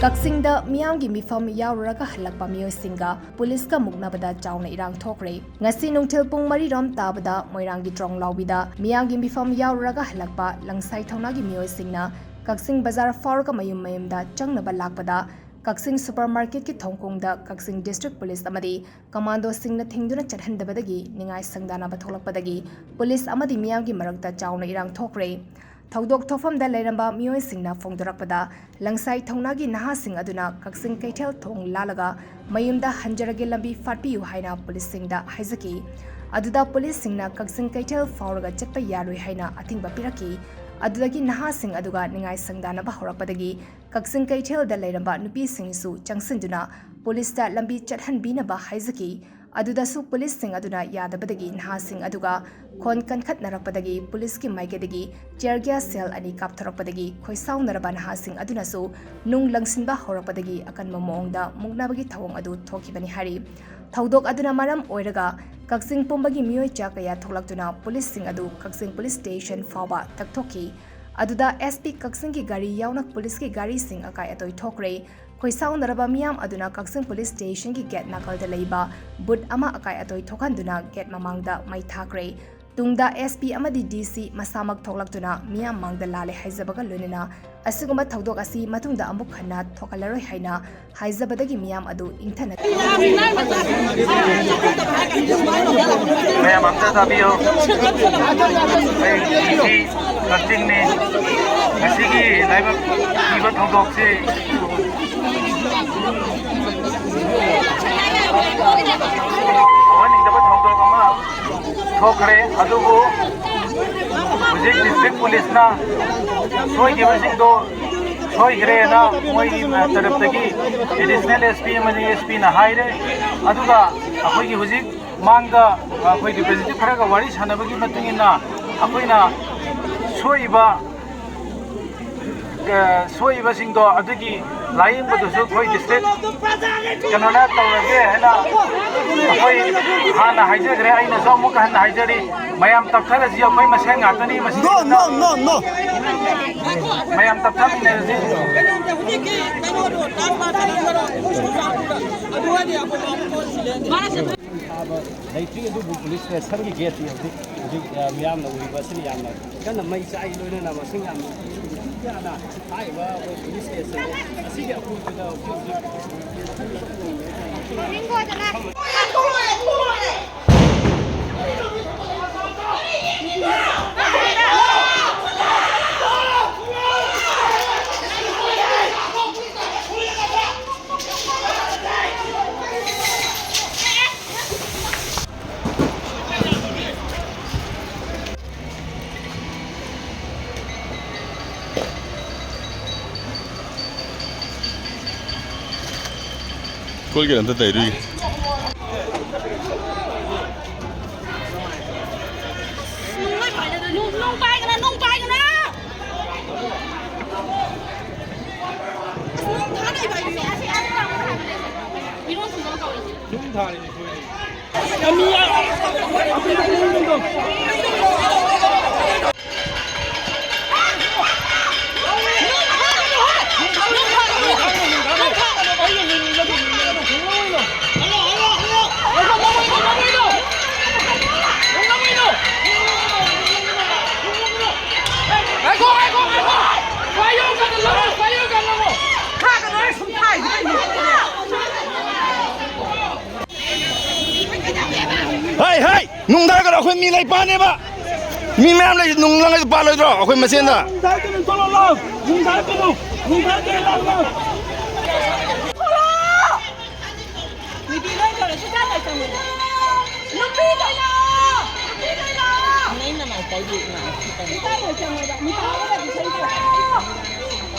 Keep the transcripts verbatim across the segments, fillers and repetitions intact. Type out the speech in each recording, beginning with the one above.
ꯀꯛꯆꯤꯡꯗ ꯃꯤꯌꯥꯝꯒꯤ ꯃꯤꯐꯝ ꯌꯥꯎꯔꯨꯔꯒ ꯍꯜꯂꯛꯄ ꯃꯤꯑꯣꯏꯁꯤꯡꯒ ꯄꯨꯂꯤꯁꯀ ꯃꯨꯛꯅꯕꯗ ꯆꯥꯎꯅ ꯏꯔꯥꯡ ꯊꯣꯛꯈ꯭ꯔꯦ꯫ ꯉꯁꯤ ꯅꯨꯡꯊꯤꯜ ꯄꯨꯡ ꯃꯔꯤ ꯔꯣꯝ ꯇꯥꯕꯗ ꯃꯣꯏꯔꯥꯡꯒꯤ ꯇ꯭ꯔꯣꯡꯂꯥꯎꯕꯤꯗ ꯃꯤꯌꯥꯝꯒꯤ ꯃꯤꯐꯝ ꯌꯥꯎꯔꯨꯔꯒ ꯍꯜꯂꯛꯄ ꯂꯪꯁꯥꯏ ꯊꯧꯅꯥꯒꯤ ꯃꯤꯑꯣꯏꯁꯤꯡꯅ ꯀꯛꯆꯤꯡ ꯕꯖꯥꯔ ꯐꯥꯎꯔꯒ ꯃꯌꯨꯝ ꯃꯌꯨꯝꯗ ꯆꯪꯅꯕ ꯂꯥꯛꯄꯗ ꯀꯛꯆꯤꯡ ꯁꯨꯄꯔ ꯃꯥꯔꯀꯦꯠꯀꯤ ꯊꯣꯡꯈꯣꯡꯗ ꯀꯛꯆꯤꯡ ꯗꯤꯁꯇ꯭ꯔꯤꯛ ꯄꯨꯂꯤꯁ ꯑꯃꯗꯤ ꯀꯃꯥꯟꯗꯣꯁꯤꯡꯅ ꯊꯤꯡꯗꯨꯅ ꯆꯠꯍꯟꯗꯕꯗꯒꯤ ꯅꯤꯡꯉꯥꯏ ꯁꯪꯗꯥꯅꯕ ꯊꯣꯛꯂꯛꯄꯗꯒꯤ ꯄꯨꯂꯤꯁ ꯑꯃꯗꯤ ꯃꯤꯌꯥꯝꯒꯤ ꯃꯔꯛꯇ ꯆꯥꯎꯅ ꯏꯔꯥꯡ ꯊꯣꯛꯈ꯭ꯔꯦ꯫ ꯊꯧꯗꯣꯛ ꯊꯣꯛꯐꯝꯗ ꯂꯩꯔꯝꯕ ꯃꯤꯑꯣꯏꯁꯤꯡꯅ ꯐꯣꯡꯗꯣꯔꯛꯄꯗ, ꯂꯪꯁꯥꯏ ꯊꯧꯅꯥꯒꯤ ꯅꯍꯥꯁꯤꯡ ꯑꯗꯨꯅ ꯀꯛꯆꯤꯡ ꯀꯩꯊꯦꯜ ꯊꯣꯡ ꯂꯥꯜꯂꯒ ꯃꯌꯨꯝꯗ ꯍꯟꯖꯔꯒꯦ, ꯂꯝꯕꯤ ꯐꯥꯠꯄꯤꯌꯨ ꯍꯥꯏꯅ ꯄꯨꯂꯤꯁꯁꯤꯡꯗ ꯍꯥꯏꯖꯈꯤ꯫ ꯑꯗꯨꯗ ꯄꯨꯂꯤꯁꯁꯤꯡꯅ ꯀꯛꯆꯤꯡ ꯀꯩꯊꯦꯜ ꯐꯥꯎꯔꯒ ꯆꯠꯄ ꯌꯥꯔꯣꯏ ꯍꯥꯏꯅ ꯑꯊꯤꯡꯕ ꯄꯤꯔꯛꯈꯤ꯫ ꯑꯗꯨꯗꯒꯤ ꯅꯍꯥꯁꯤꯡ ꯑꯗꯨꯒ ꯅꯤꯡꯉꯥꯏ ꯁꯪꯗꯥꯅꯕ ꯍꯧꯔꯛꯄꯗꯒꯤ ꯀꯛꯆꯤꯡ ꯀꯩꯊꯦꯜꯗ ꯂꯩꯔꯝꯕ ꯅꯨꯄꯤꯁꯤꯡꯁꯨ ꯆꯪꯁꯤꯟꯗꯨꯅ ꯄꯨꯂꯤꯁꯇ ꯂꯝꯕꯤ ꯆꯠꯍꯟꯕꯤꯅꯕ ꯍꯥꯏꯖꯈꯤ꯫ ꯑꯗꯨꯗꯁꯨ ꯄꯨꯂꯤꯁꯁꯤꯡ ꯑꯗꯨꯅ ꯌꯥꯗꯕꯗꯒꯤ ꯅꯍꯥꯁꯤꯡ ꯑꯗꯨꯒ ꯈꯣꯟ ꯀꯟꯈꯠꯅꯔꯛꯄꯗꯒꯤ ꯄꯨꯂꯤꯁꯀꯤ ꯃꯥꯏꯀꯩꯗꯒꯤ tear gas shell ꯑꯅꯤ ꯀꯥꯞꯊꯣꯔꯛꯄꯗꯒꯤ ꯈꯣꯏꯁꯥꯎꯅꯔꯕ ꯅꯍꯥꯁꯤꯡ ꯑꯗꯨꯅꯁꯨ ꯅꯨꯡ ꯂꯪꯁꯤꯟꯕ ꯍꯧꯔꯛꯄꯗꯒꯤ ꯑꯀꯟꯕ ꯃꯑꯣꯡꯗ ꯃꯨꯛꯅꯕꯒꯤ ꯊꯧꯑꯣꯡ ꯑꯗꯨ ꯊꯣꯛꯈꯤꯕꯅꯤ ꯍꯥꯏꯔꯤ꯫ ꯊꯧꯗꯣꯛ ꯑꯗꯨꯅ ꯃꯔꯝ ꯑꯣꯏꯔꯒ ꯀꯛꯆꯤꯡ ꯄꯨꯝꯕꯒꯤ ꯃꯤꯑꯣꯏ ꯆꯥ ꯀꯌꯥ ꯊꯣꯛꯂꯛꯇꯨꯅ ꯄꯨꯂꯤꯁꯁꯤꯡ ꯑꯗꯨ ꯀꯛꯆꯤꯡ ꯄꯨꯂꯤꯁ ꯁ꯭ꯇꯦꯁꯟ ꯐꯥꯎꯕ ꯇꯛꯊꯣꯛꯈꯤ꯫ ꯑꯗꯨꯗ SP ꯀꯛꯆꯤꯡꯒꯤ ꯒꯥꯔꯤ ꯌꯥꯎꯅ ꯄꯨꯂꯤꯁꯀꯤ ꯒꯥꯔꯤꯁꯤꯡ ꯑꯀꯥꯏ ꯑꯇꯣꯏ ꯊꯣꯛꯈ꯭ꯔꯦ꯫ ꯈꯣꯏꯁꯥꯎꯅꯔꯕ ꯃꯤꯌꯥꯝ ꯑꯗꯨꯅ ꯀꯛꯆꯤꯡ ꯄꯨꯂꯤꯁ ꯁ꯭ꯇꯦꯁꯟꯒꯤ ꯒꯦꯠ ꯅꯥꯀꯜꯗ ꯂꯩꯕ ꯕꯨꯠ ꯑꯃ ꯑꯀꯥꯏ ꯑꯇꯣꯏ ꯊꯣꯛꯍꯟꯗꯨꯅ ꯒꯦꯠ ꯃꯃꯥꯡꯗ ꯃꯩ ꯊꯥꯈ꯭ꯔꯦ꯫ ꯇꯨꯡꯗ SP ꯑꯃꯗꯤ DC ꯃꯁꯥꯃꯛ ꯊꯣꯛꯂꯛꯇꯨꯅ ꯃꯤꯌꯥꯝ ꯃꯥꯡꯗ ꯂꯥꯜꯂꯦ ꯍꯥꯏꯖꯕꯒ ꯂꯣꯏꯅꯅ ꯑꯁꯤꯒꯨꯝꯕ ꯊꯧꯗꯣꯛ ꯑꯁꯤ ꯃꯇꯨꯡꯗ ꯑꯃꯨꯛ ꯍꯟꯅ ꯊꯣꯛꯍꯜꯂꯔꯣꯏ ꯍꯥꯏꯅ ꯍꯥꯏꯖꯕꯗꯒꯤ ꯃꯤꯌꯥꯝ ꯑꯗꯨ ꯏꯪꯊꯅ ꯃꯌꯥꯝ ꯑꯝꯇ ꯇꯥꯕꯤꯌꯨ꯫ ꯑꯩ DC ꯀꯛꯆꯤꯡꯅꯤ꯫ ꯉꯁꯤꯒꯤ ꯂꯥꯏꯕꯛ ꯊꯤꯕ ꯊꯧꯗꯣꯛꯁꯤ ꯇꯧꯍꯟꯅꯤꯡꯗꯕ ꯊꯧꯗꯣꯛ ꯑꯃ ꯊꯣꯛꯈ꯭ꯔꯦ꯫ ꯑꯗꯨꯕꯨ ꯍꯧꯖꯤꯛ ꯗꯤꯁꯇ꯭ꯔꯤꯛ ꯄꯨꯂꯤꯁꯅ ꯁꯣꯏꯈꯤꯕꯁꯤꯡꯗꯣ ꯁꯣꯏꯈ꯭ꯔꯦꯅ ꯃꯣꯏꯒꯤ ꯇꯔꯞꯇꯒꯤ ꯑꯦꯗꯤꯁꯅꯦꯜ SP ꯑꯃꯗꯤ SPꯅ ꯍꯥꯏꯔꯦ꯫ ꯑꯗꯨꯒ ꯑꯩꯈꯣꯏꯒꯤ ꯍꯧꯖꯤꯛ ꯃꯥꯡꯗ ꯑꯩꯈꯣꯏ ꯔꯤꯄ꯭ꯔꯦꯖꯦꯟꯇꯦꯇꯤꯚ ꯈꯔꯒ ꯋꯥꯔꯤ ꯁꯥꯟꯅꯕꯒꯤ ꯃꯇꯨꯡ ꯏꯟꯅ ꯑꯩꯈꯣꯏꯅ ꯁꯣꯛꯏꯕ ꯑ, ꯁꯣꯛꯏꯕꯁꯤꯡꯗꯣ ꯑꯗꯨꯒꯤ ꯂꯥꯌꯦꯡꯕꯗꯨꯁꯨ ꯑꯩꯈꯣꯏ ꯗꯤꯁꯇ꯭ꯔꯤꯛ ꯀꯩꯅꯣꯅ ꯇꯧꯔꯒꯦ ꯍꯥꯏꯅ ꯑꯩꯈꯣꯏ ꯍꯥꯟꯅ ꯍꯥꯏꯖꯈ꯭ꯔꯦ꯫ ꯑꯩꯅꯁꯨ ꯑꯃꯨꯛ ꯍꯟꯅ ꯍꯥꯏꯖꯔꯤ, ꯃꯌꯥꯝ ꯇꯞꯊꯔꯁꯤ, ꯑꯩꯈꯣꯏ ꯃꯁꯦꯟ ꯉꯥꯛꯇꯅꯤ꯫ ꯃꯁꯤ No, no, no, no. ꯃꯌꯥꯝ ꯇꯞꯊꯃꯤꯟꯅꯔꯁꯤ꯫ ꯂꯩꯇ꯭ꯔꯤ, ꯑꯗꯨꯕꯨ ꯄꯨꯂꯤꯁ ꯁ꯭ꯇꯦꯁꯟꯒꯤ ꯒꯦꯠꯇꯤ ꯍꯧꯖꯤꯛ, ꯍꯧꯖꯤꯛ, ꯑ, ꯃꯤꯌꯥꯝꯅ ꯎꯔꯤꯕ ꯑꯁꯤꯅ ꯌꯥꯝꯅ ꯀꯟꯅ ꯃꯩ ꯆꯥꯛꯏ, ꯂꯣꯏꯅꯅ ꯃꯁꯤꯡ ꯌꯥꯝꯅ ꯍꯥꯏꯔꯤꯕ ꯑꯩꯈꯣꯏ ꯄꯨꯂꯤꯁ ꯁ꯭ꯇꯦꯁꯟ ꯑꯁꯤꯒꯤ ꯑꯀꯣꯏꯕꯗ ꯍꯧꯖꯤꯛ ꯍꯧꯖꯤꯛ ꯀꯣꯏꯒꯦ ꯑꯝꯇ ꯇꯩꯔꯨꯏ꯫ ꯅꯨꯡ, ꯅꯨꯡ ꯄꯥꯏꯒꯅꯨ, ꯅꯨꯡ ꯄꯥꯏꯒꯅꯨ! ꯅꯨꯡ ꯊꯥꯗꯩꯕ ꯍꯥꯏꯕꯤꯌꯣ꯫ ꯃꯤꯔꯣꯟ ꯊꯨꯡꯗꯧ ꯇꯧꯔꯤꯁꯦ꯫ ꯅꯨꯡ ꯊꯥꯔꯤꯅꯤ ꯁꯣꯏꯔꯤꯁꯦ꯫ ꯍꯩ, ꯍꯩ! ꯅꯨꯡ ꯊꯥꯔꯛꯀꯅꯨ, ꯑꯩꯈꯣꯏ ꯃꯤ ꯂꯩ ꯄꯥꯅꯦꯕ꯫ ꯃꯤ ꯃꯌꯥꯝ ꯂꯩ, ꯅꯨꯡ ꯂꯪꯉꯁꯨ ꯄꯥꯜꯂꯣꯏꯗ꯭ꯔꯣ ꯑꯩꯈꯣꯏ ꯃꯁꯦꯟꯗ? ꯅꯨꯡ ꯊꯥꯔꯛꯀꯅꯨ, ꯊꯣꯛꯂꯛꯑꯣ꯫ ꯅꯨꯡ ꯊꯥꯔꯛꯀꯅꯨ, ꯅꯨꯡ ꯊꯥꯔꯛꯀꯅꯨ, ꯂꯥꯛꯀꯅꯨ꯫ ꯅꯨꯄꯤ ꯂꯣꯏ ꯇꯧꯔꯦ, ꯁꯨꯡꯆꯪ ꯂꯣꯏ ꯆꯪꯉꯣꯏ꯫ ꯅꯨꯄꯤ ꯂꯣꯏ ꯂꯥꯛꯑꯣ! ꯅꯨꯄꯤ ꯂꯣꯏ ꯂꯥꯛꯑꯣ! ꯅꯪ ꯅꯃꯥꯏ ꯇꯥꯏꯗꯦ, ꯏꯃꯥ꯫ ꯁꯨꯡꯆꯪ ꯂꯣꯏ ꯆꯪꯉꯣꯏꯕ꯫ ꯅꯨꯄꯥ ꯑꯃꯗꯤ ꯁꯣꯏꯗ꯭ꯔꯦ꯫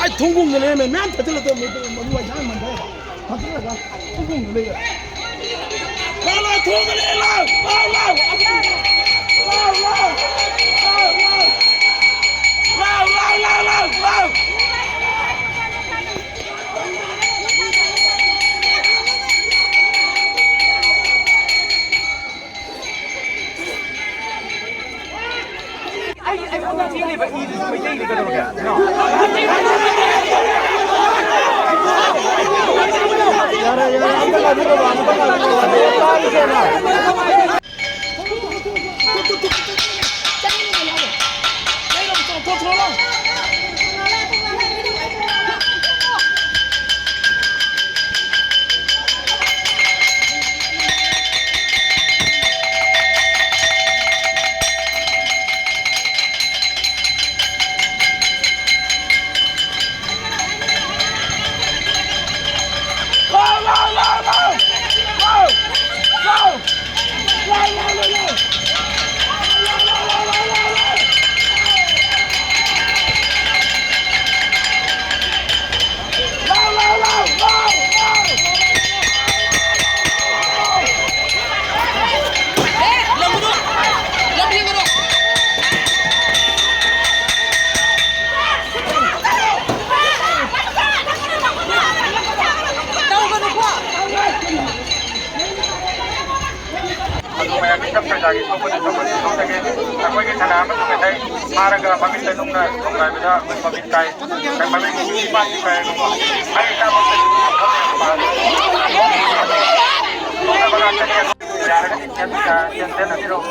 ꯑꯩ ꯊꯣꯡꯒꯣꯡꯗ ꯂꯩꯔꯝꯃꯦ, ꯃꯌꯥꯝ ꯊꯥꯖꯤꯜꯂ ꯇꯧꯔꯝꯃꯦ, ꯑꯗꯨ ꯃꯔꯨ ꯑꯣꯏ ꯉꯥꯡ ꯃꯟꯗꯦ꯫ ꯊꯥꯖꯤꯜꯂꯒ ꯊꯣꯡꯒꯣꯡꯗ ꯂꯩꯔꯦ꯫ ꯂꯥꯎ, ꯂꯥꯎ, ꯊꯣꯡꯒꯣꯡꯗ ꯂꯩꯔꯦ, ꯂꯥꯎ! ꯂꯥꯎ, ꯂꯥꯎ! ꯂꯥꯎ, ꯂꯥꯎ! ꯂꯥꯎ, ꯂꯥꯎ, ꯂꯥꯎ, ꯂꯥꯎ, ꯂꯥꯎ! ꯑꯩ ꯑꯩꯉꯣꯟꯗ ꯆꯦꯜꯂꯤꯕ ꯏꯗꯨꯁꯨ ꯃꯩꯇꯩꯅꯤ ꯀꯩꯗꯧꯔꯒꯦ? ꯑꯗꯨ ꯃꯌꯥꯝꯒꯤ ꯁꯛ ꯄ꯭ꯔꯖꯥꯒꯤ ꯊꯣꯛꯄꯗ ꯊꯣꯛꯄꯗ ꯊꯣꯛꯆꯒꯦ꯫ ꯑꯩꯈꯣꯏꯒꯤ ꯁꯅꯥ ꯑꯃꯁꯨꯡ ꯃꯤꯊꯥꯏ ꯐꯥꯔꯒ ꯃꯃꯤꯠꯇ ꯅꯨꯡꯅ ꯊꯣꯡꯒꯥꯏꯕꯗ ꯑꯩꯈꯣꯏ ꯃꯃꯤꯠ ꯀꯥꯏ꯫ ꯃꯃꯤꯠ ꯄꯥꯟ ꯀꯥꯏ꯫ ꯑꯩ ꯏꯁꯥꯃꯛꯇ ꯊꯣꯛꯅꯕ ꯉꯥꯛꯇꯅꯤ꯫ ꯌꯥꯔꯒꯗꯤ ꯆꯦꯟ-, ꯆꯦꯟ-, ꯆꯦꯟꯊꯕꯤꯔꯛꯎ꯫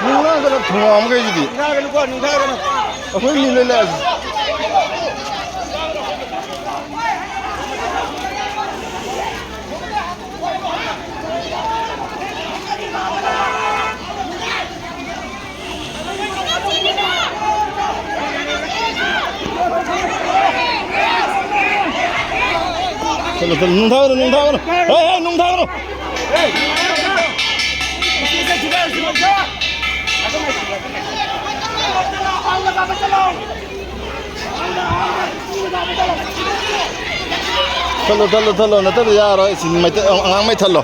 ꯅꯨꯡꯉꯥꯏꯗꯅ ꯊꯣꯡꯉꯛꯑꯝ ꯃꯈꯩꯁꯤꯗꯤ꯫ ꯑꯩꯈꯣꯏ ꯃꯤ ꯂꯣꯏ ꯂꯥꯛꯑꯁꯤ꯫ ꯆꯠꯂꯣ, ꯆꯠꯂꯣ, ꯅꯨꯡ ꯊꯥꯒꯅꯨ, ꯅꯨꯡ ꯊꯥꯒꯅꯨ꯫ ꯍꯦ, ꯍꯦ, ꯅꯨꯡ ꯊꯥꯒꯅꯨ꯫ ꯊꯜꯂꯣ, ꯊꯜꯂꯣ, ꯊꯜꯂꯣ, ꯅꯠꯇ꯭ꯔꯗꯤ ꯌꯥꯔꯣꯏ꯫ ꯁꯤ ꯃꯩꯇꯩ ꯑꯉꯥꯡꯃꯩ ꯊꯜꯂꯣ꯫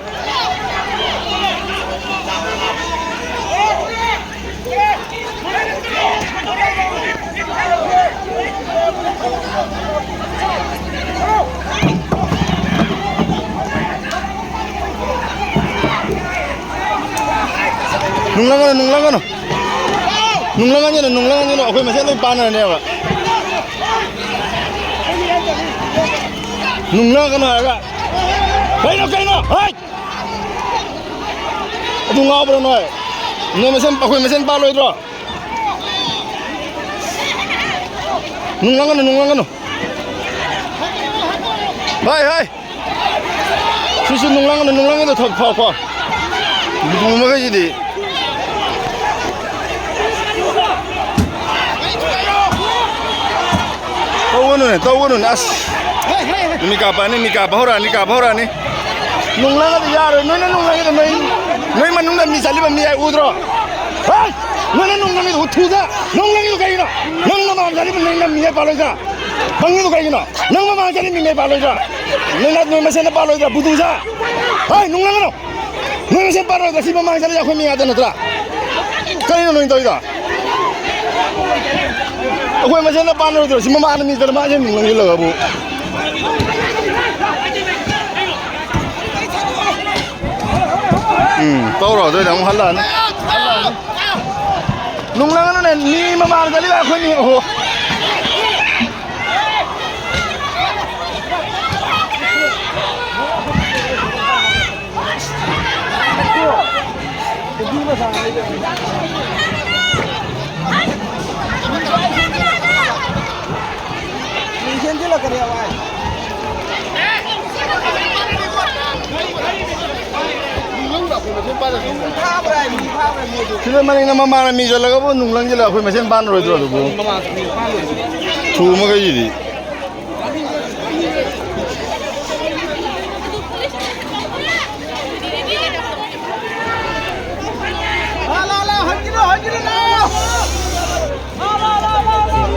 ꯅꯨꯡ ꯂꯪꯒꯅꯨ, ꯅꯨꯡ ꯂꯪꯒꯅꯨ꯫ ꯅꯨꯡ ꯂꯪꯍꯟꯒꯅꯨ, ꯅꯨꯡ ꯂꯪꯍꯟꯒꯅꯨ, ꯑꯩꯈꯣꯏ ꯃꯁꯦꯟ ꯂꯣꯏ ꯄꯥꯟꯅꯔꯅꯦꯕ꯫ ꯅꯨꯡ ꯂꯪꯒꯅꯨ ꯍꯥꯏꯔꯒ꯫ ꯀꯩꯅꯣ, ꯀꯩꯅꯣ? ꯍꯥꯏ! ꯑꯗꯨ ꯉꯥꯎꯕ꯭ꯔꯣ ꯅꯣꯏ? ꯅꯣꯏ ꯃꯁꯦꯟ, ꯑꯩꯈꯣꯏ ꯃꯁꯦꯟ ꯄꯥꯜꯂꯣꯏꯗ꯭ꯔꯣ? ꯅꯨꯡ ꯂꯪꯒꯅꯨ, ꯅꯨꯡ ꯂꯪꯒꯅꯨ꯫ ꯍꯥꯏ, ꯍꯥꯏ! ꯁꯤꯁꯨ ꯅꯨꯡꯂꯪꯅ, ꯅꯨꯡꯂꯪꯅ ꯊꯣꯛ-, ꯐ-, ꯐ-, ꯂꯨꯃꯈꯩꯁꯤꯗꯤ꯫ ꯇꯧꯒꯅꯨꯅꯦ, ꯇꯧꯒꯅꯨꯅꯦ, ꯑꯁ꯫ ꯃꯤ ꯀꯥꯞꯄꯛꯑꯅꯤ, ꯃꯤ ꯀꯥꯞꯄ ꯍꯧꯔꯛꯑꯅꯤ, ꯀꯥꯞꯄ ꯍꯧꯔꯛꯑꯅꯤ꯫ ꯅꯨꯡꯂꯪꯅꯗꯤ ꯌꯥꯔꯣꯏ, ꯅꯣꯏꯅ ꯅꯨꯡꯂꯪꯉꯤꯗꯣ ꯅꯣꯏ, ꯅꯣꯏ ꯃꯅꯨꯡꯗ ꯃꯤ ꯆꯠꯂꯤꯕ ꯃꯤ ꯍꯥꯏ ꯎꯗ꯭ꯔꯣ? ꯍꯩ! ꯅꯣꯏꯅ ꯅꯨꯡꯂꯪꯉꯤꯗꯣ ꯎꯊꯨꯗ, ꯅꯨꯡꯂꯪꯉꯤꯗꯣ ꯀꯩꯒꯤꯅꯣ? ꯅꯪ ꯃꯃꯥꯡ ꯆꯠꯂꯤꯕ ꯅꯪꯅ ꯃꯤ ꯍꯥꯏ ꯄꯥꯜꯂꯣꯏꯗ? ꯍꯪꯉꯤꯗꯣ ꯀꯩꯒꯤꯅꯣ? ꯅꯪ ꯃꯃꯥꯡ ꯆꯠꯂꯤ ꯃꯤ ꯃꯩ ꯄꯥꯜꯂꯣꯏꯗ꯭ꯔꯥ? ꯅꯣꯏ ꯅ-, ꯅꯣꯏ ꯃꯁꯦꯟꯅ ꯄꯥꯜꯂꯣꯏꯗ꯭ꯔꯥ? ꯕꯨꯗꯨꯁꯥ! ꯍꯩ, ꯅꯨꯡꯂꯪꯒꯅꯨ! ꯅꯣꯏ ꯃꯁꯦꯟ ꯄꯥꯜꯂꯣꯏꯗ꯭ꯔꯥ? ꯁꯤ ꯃꯃꯥꯡ ꯆꯠꯂꯤ ꯑꯩꯈꯣꯏ ꯃꯤ ꯉꯥꯛꯇ ꯅꯠꯇ꯭ꯔꯥ? ꯀꯔꯤꯅꯣ ꯅꯣꯏ ꯇꯧꯔꯤꯗꯣ? ꯑꯩꯈꯣꯏ ꯃꯁꯦꯟꯅ ꯄꯥꯜꯂꯣꯏꯗ꯭ꯔꯣ? ꯁꯤ ꯃꯃꯥꯡꯗ ꯃꯤ ꯆꯠꯂ ꯃꯥꯁꯦ ꯅꯨꯡꯂꯪꯁꯤꯜꯂꯒꯕꯨ꯫ ꯎꯝ, ꯇꯧꯔꯣ, ꯑꯗꯨꯑꯣꯏꯗꯤ ꯑꯃꯨꯛ ꯍꯜꯂꯛꯑꯅꯤ꯫ ꯅꯨꯡꯂꯪ ꯑꯅꯅꯦ ꯃꯤ ꯃꯃꯥꯡꯗ ꯂꯩꯕ ꯑꯩꯈꯣꯏ ꯃꯤ ꯑꯍꯨꯝ꯫ ꯁꯤꯗ ꯃꯅꯤꯡꯗ ꯃꯃꯥꯡꯗ ꯃꯤ ꯆꯠꯂꯒꯕꯨ ꯅꯨꯡ ꯂꯪꯁꯤꯜꯂꯒ ꯑꯩꯈꯣꯏ ꯃꯁꯦꯟ ꯄꯥꯟꯅꯔꯣꯏꯗ꯭ꯔꯣ ꯑꯗꯨꯕꯨ? ꯊꯨ ꯑꯃ ꯀꯩꯁꯤꯗꯤ꯫